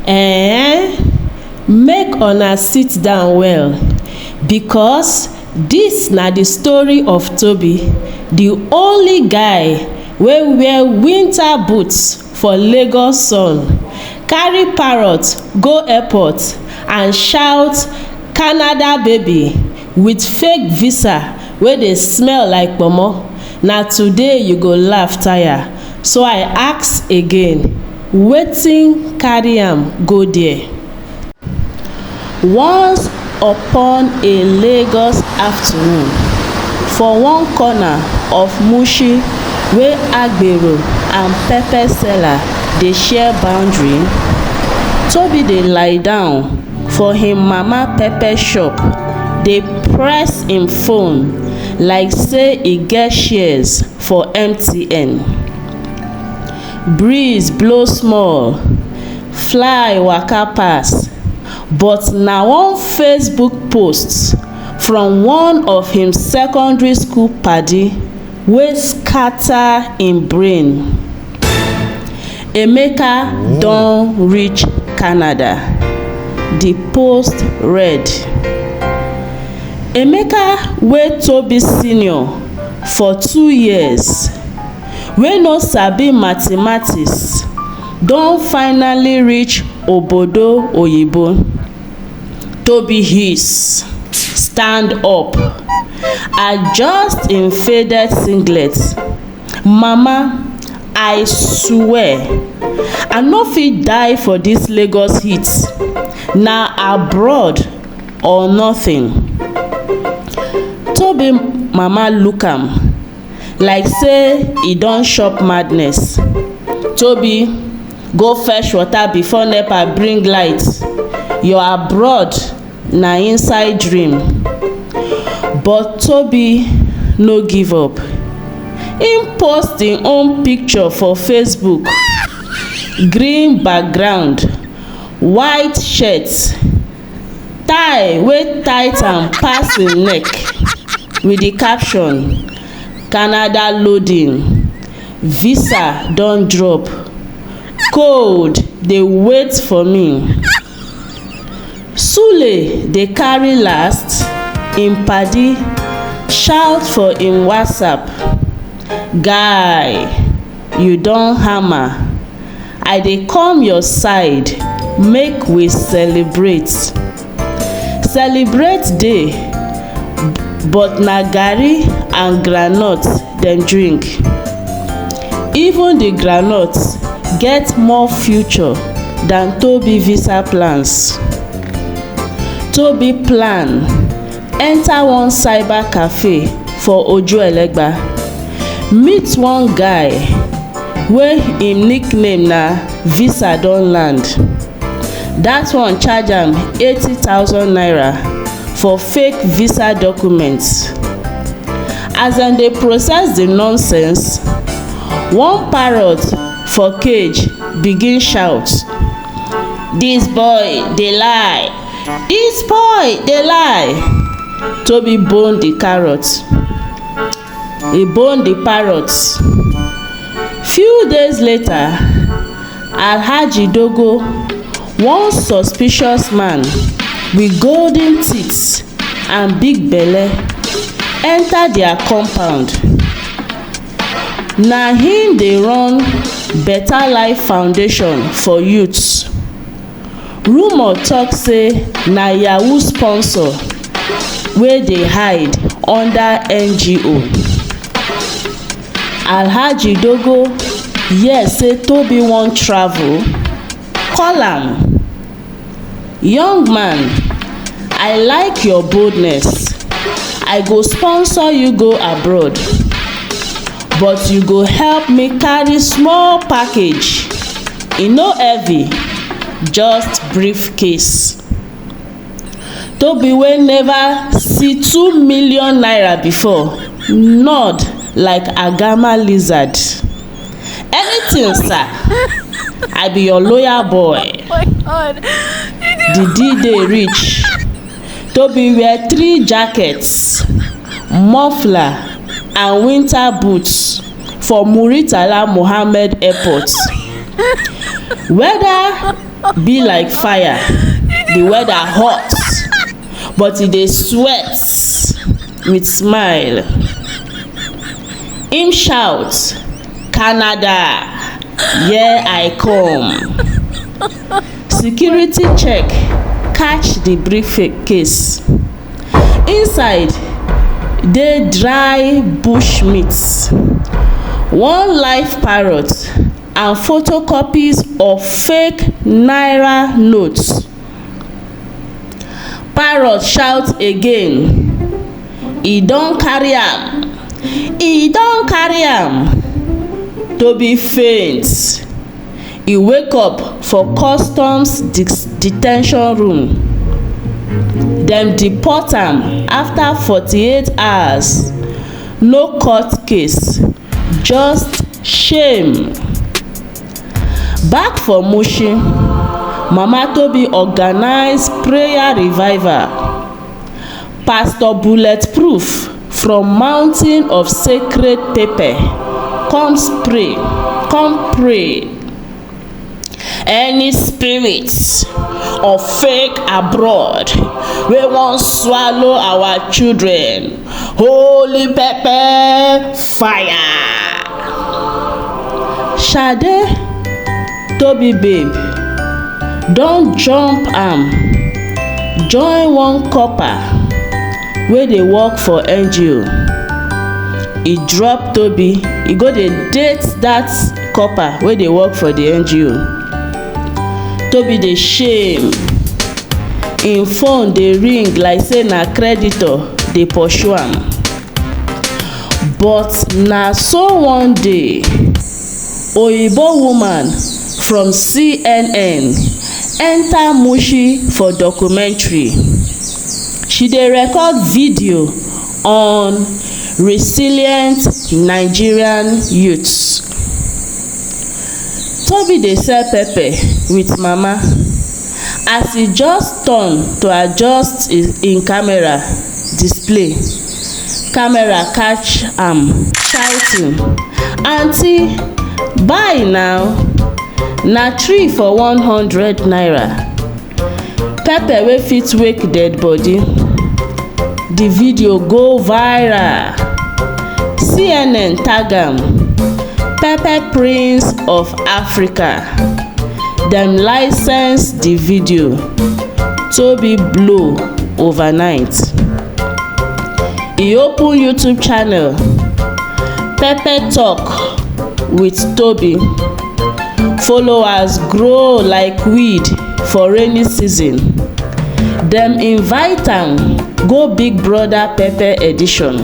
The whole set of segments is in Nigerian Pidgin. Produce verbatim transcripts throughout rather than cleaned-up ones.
Eh, make una sit down well, because this na the story of Tobi, the only guy wey wear winter boots for Lagos sun, carry parrot go airport and shout, "Canada baby," with fake visa wey dey smell like pomo. Na today you go laugh tire. So I ask again, wetin carry am go there? Once upon a Lagos afternoon, for one corner of Mushi wey agbero and pepper seller dey share boundary, Tobi dey lie down for him mama pepper shop, dey press him phone like say e get shares for M T N. Breeze blow small, fly waka pass, but na one Facebook post from one of him secondary school padi wey scatter him brain. "Emeka don reach Canada," the post read. Emeka, wey Tobi senior for two years, wey no sabi mathematics, don finally reach obodo oyibo. Tobi hiss, stand up, adjust him faded singlet. "Mama, I swear, I no fit die for this Lagos heat. Na abroad or nothing." Tobi mama look am like say e don chop madness. "Tobi, go fetch water before nepa bring light. Your abroad na inside dream." But Tobi no give up. Him post him own picture for Facebook, green background, white shirt, tie wey tight am pass him neck, with the caption, "Canada loading, visa don drop, cold dey wait for me." Sule dey carry last, him padi shout for him WhatsApp, "Guy, you don hammer. I dey come your side, make we celebrate." Celebrate dey, but na garri and groundnut dem drink. Even the groundnut get more future than Tobi visa plans. Tobi plan enter one cyber cafe for Ojuelegba, meet one guy wey him nickname na Visa Don Land. That one charge am eighty thousand naira for fake visa documents. As dem dey process the nonsense, one parrot for cage begin shout, "This boy dey lie! This boy dey lie!" Tobi bone the carrot. He bone the parrot. Few days later, Alhaji Dogo, one suspicious man with golden teeth and big belle, enter their compound. Na him dey run Better Life Foundation for youths. Rumor talk say na Yahoo sponsor wey dey hide under N G O. Alhaji Dogo hear say Tobi wan travel, call am. "Young man, I like your boldness. I go sponsor you go abroad, but you go help me carry small package. E no heavy, just briefcase." Tobi, wey never see two million naira before, nod like agama lizard. "Anything, sir. I be your loyal boy." Oh my God. The D-Day reach. Tobi wear three jackets, muffler, and winter boots for Muritala Mohammed Airport. Whether be like fire. The weather hot, but e dey sweat with smile. Him shout, "Canada, here I come." Security check catch the briefcase. Inside dey dry bush meat, one live parrot, and photocopies of fake naira notes. Parrot shout again, "E don carry am! E don carry am!" Tobi faint. E wake up for customs dis- detention room. Dem deport am after forty-eight hours. No court case, just shame. Back for Mushin, Mama Tobi organize prayer revival. Pastor Bulletproof from Mountain of Sacred Pepper, come pray, come pray. Any spirit of fake abroad wey wan swallow our children, holy pepper fire. Shade, Tobi babe, don jump am join one copper wey dey work for N G O. E drop Tobi, e go dey date that copper wey dey work for the N G O. Tobi dey shame. Im phone dey ring like say na creditor dey pursue am. But na so one day, Oyibo woman from C N N enter Mushin for documentary. She dey record video on resilient Nigerian youths. Tobi dey sell pepper with mama. As e just turn to adjust i- im camera display, camera catch am shouting, "Aunty, buy now! Na three for one hundred naira." Pepper wey fit wake dead body. The video go viral. C N N tag am, "Pepper Prince of Africa." Dem license the video. Tobi blow overnight. E open YouTube channel, Pepper Talk with Tobi. Followers grow like weed for rainy season. Dem invite am go Big Brother Pepper edition.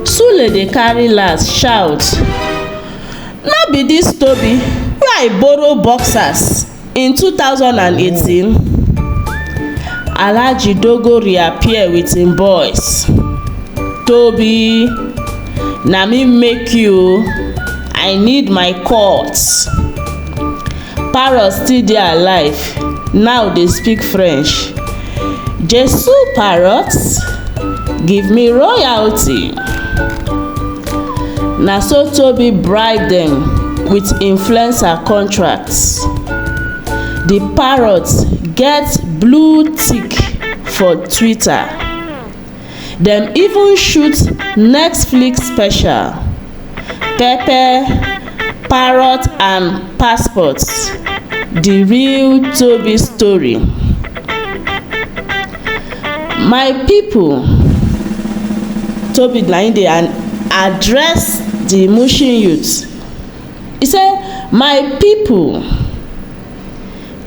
Sule dey carry last shout, "No be this Tobi wey I borrow boxers in two thousand and eighteen?" Alhaji Dogo reappear with im boys. "Tobi, na me make you. I need my cut." Parrot still dey alive, now dey speak French. "Je suis parrot, give me royalty." Na so Tobi bribe dem with influencer contracts. The parrot get blue tick for Twitter. Dem even shoot Netflix special, Pepper, Parrot and Passport, the real Tobi story. My people, Tobi na im dey an- address the Mushin youth. E say, "My people,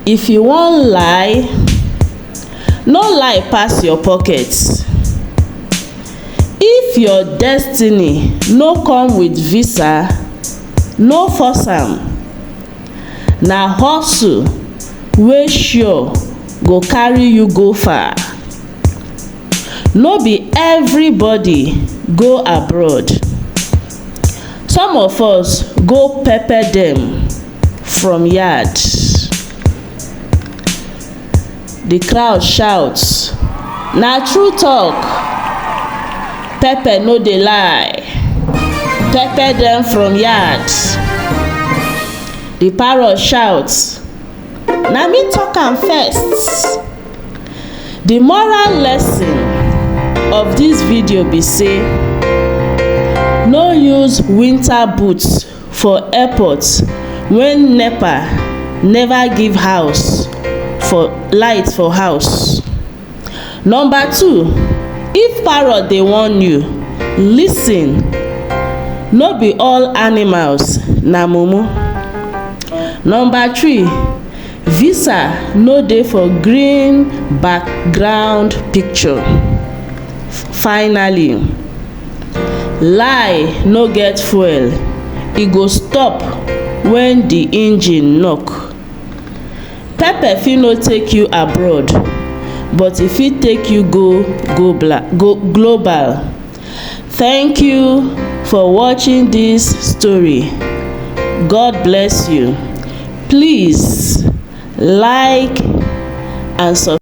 if you wan lie, no lie pass your pocket. If your destiny no come with visa, no force am. Na hustle wey sure go carry you go far." No be everybody go abroad. Some of us go pepper dem from yard. The crowd shout, "Na true talk. Pepper no dey lie. Pepper dem from yard." The parrot shout, Na me talk am first. The moral lesson of this video be say, no use winter boots for airport when NEPA never give house for light for house. Number two, if parrot dey warn you, listen. No be all animals na mumu. Number three, visa no dey for green background picture. Finally, lie no get fuel, e go stop when the engine knock. Pepper fit no take you abroad, but e fit take you go go bla- go global. Thank you for watching this story. God bless you. Please like and subscribe.